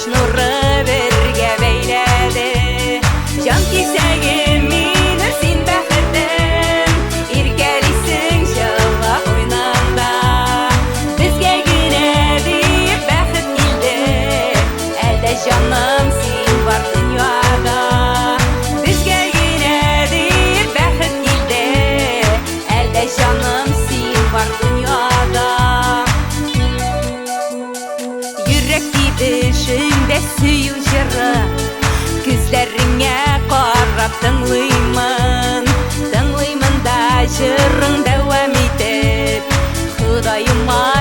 Кояш нуры бергә бәйләде. Җан кисәгем минем, син бәхетем, иркәлисең җылы куйныңда. Безгә генә дип бәхет килде, әлдә җаным син бар дөньяда. Безгә генә дип бәхет килде, әлдә җаным син бар дөньяда. Йөрәк тибешендә сөю җыры, күзләреңә карап тыңлыймын, тыңлыймын да җырың дәвам итеп, Ходаема